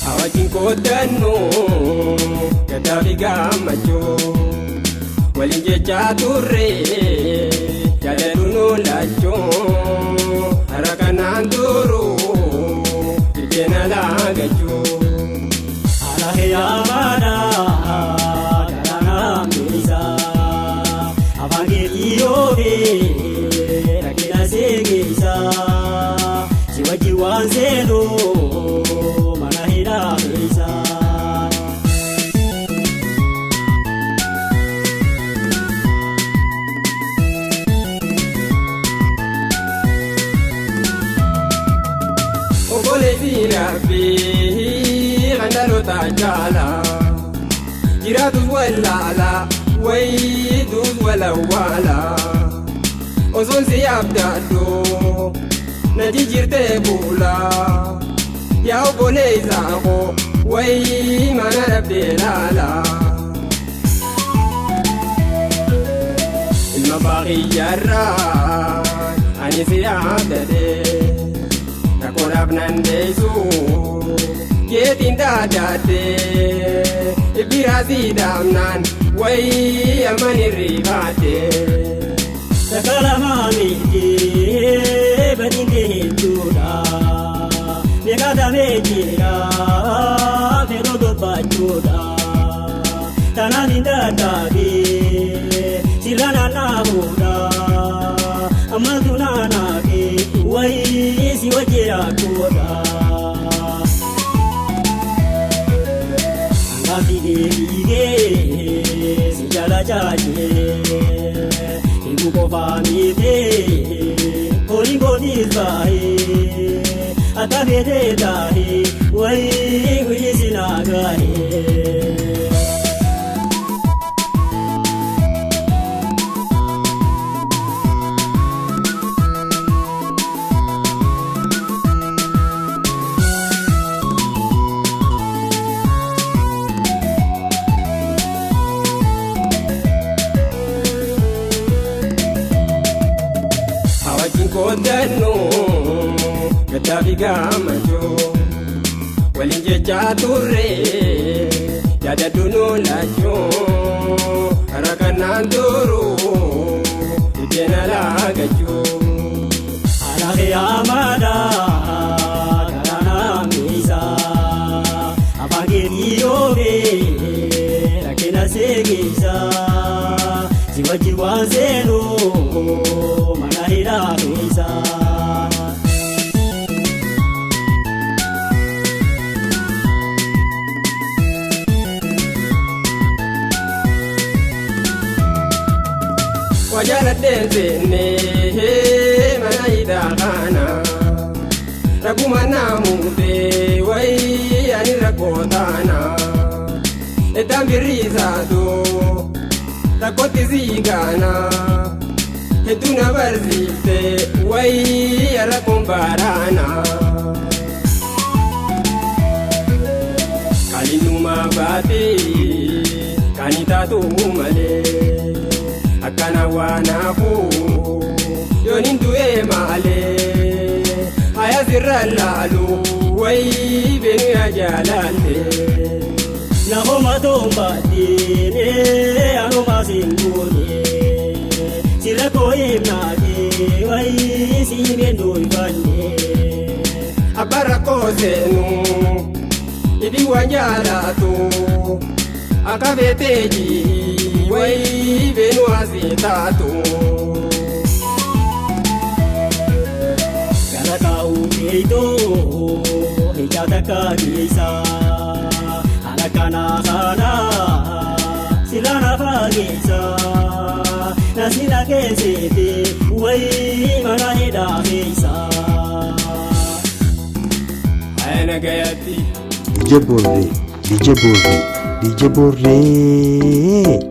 Hawaatiin qooddannu gaddaa fi gammachuu waliin jechaa turre jaalallu nu lachuu har'a kanaan turu biddeena laagachuu. Alaheyaamana galaanaa meesa afaan keetii yoobee rakkina seegeessa si wajji waan seenuu mana hidhaa meesa. Obboleessi Rabbii kan dhaloota jaala jiraatus wallaala wayiituus walawwaala osoon si abdaadhu na jijjiirtee buula yaa obboleessa koo wayii mana dhabdee laala. Ilma baaqiyyaarraa ani si abdadhee. Rakkoodhaaf nan deessu keetiin daadaadhee biraa si dhaabnaan wayii amman hirribaadhee. Sakalamaa miidhee badiin kee hedduudha. Meeqatamee jira fedhoo dubbachuudha. Tanaan hin dadhabee sirra naanna'uudha. Ammaltu naanaaqee wayii si wajji rakkoodha. Angaafi deebiigee si jala caajee eeguu qofaa miitee horiin kootiis baay'ee akka feetee taa'ee wayii guyyi si naagaa'ee. Hawaatiin qooddannu gaddaa fi gammachuu waliin jechaa turre yaadadhu nu lachuu har'a kanaan turu biddeena laagachuu. Alaheyaamana galaanaa meesa afaan keetii yoobee rakkina seegeessa si wajji waan seenuu mana hidhaa meesa. Wajaladheen seennee mana hidhaa kana rakkuma naamuutee wayii ani rakkoo taana eddaan birriisaatu rakkootti sii gaana hedduu na barsiifte wayii rakkoon baaraana. Kalinuma baatee kan taatu malee akkana waan hafu yoon hin du'e malee haya sirra laalu wayii beenu yaa jaalaalle. Nahoma toombaatee anuma singoonee sirra koo'eemnaatee wayii siimeen duifannee. Abbaa rakkoo seenu ifi waan jaalatu akka feetee jii wayii beenu asii taatu. Gara taa'uu beeytoo ija takka keessa haala kanaa kana sirra nafa keessa nasina keesseete wayii mana hidhaa keessa. Haya nagayaatti. DJ Borree, DJ Borree, DJ Borree.